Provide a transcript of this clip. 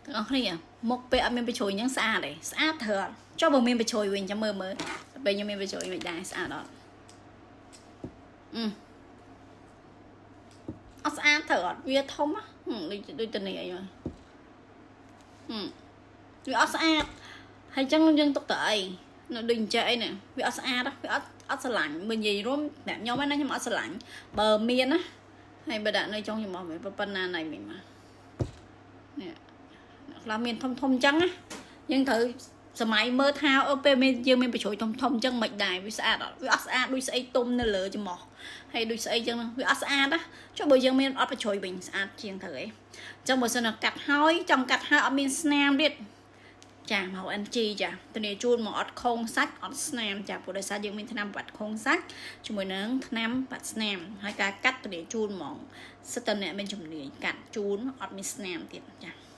ទាំងអស់គ្នាមុខពេលអត់មានបញ្ជ្រុយអញ្ចឹងស្អាតទេស្អាតត្រូវអត់ចុះបើមានបញ្ជ្រុយវិញចាំមើលមើលពេលខ្ញុំមានបញ្ជ្រុយមិនដែរស្អាតអត់អឺអត់ស្អាតត្រូវអត់វាធំហ៎ដូចដូចតនេះអីមកហឹមវាអត់ស្អាតហើយអញ្ចឹងយើងទុកទៅអីនៅដូចអញ្ចឹងអីនេះវាអត់ស្អាតវាអត់អត់ស្រឡាញ់មើលនិយាយរួមអ្នកខ្ញុំណាខ្ញុំអត់ស្រឡាញ់បើមានណាហើយបើដាក់នៅចុងច្រមុះវិញប៉ុណ្ណាណៃមិញមកនេះខ្លះមានធំធំអញ្ចឹងណាយើងត្រូវសម័យមើលថាអឺពេលមានយើងមានបញ្ជ្រុយធំធំអញ្ចឹងមិនដែរវាស្អាតអត់វាអត់ស្អាតដូចស្អីទុំនៅលើច្រមុះហើយដូចស្អីអញ្ចឹងវាអត់ស្អាតណាចុះបើយើងមានអត់បញ្ជ្រុយវិញស្អាតជាងត្រូវអីអញ្ចឹងបើសិនណាកាត់ហើយចង់កាត់ហើយអត់មានស្នាមទៀតចាមក NG ចាធានាជូនមកអត់ខងសាច់អត់ស្នាមចាព្រោះដោយសារយើងមានថ្នាំបាត់ខងសាច់ជាមួយនឹងថ្នាំបាត់ស្នាមហើយការកាត់ធានាជូនហ្មងសិតតអ្នកមានជំនាញកាត់ជូនអត់មានស្នាមទៀតចា។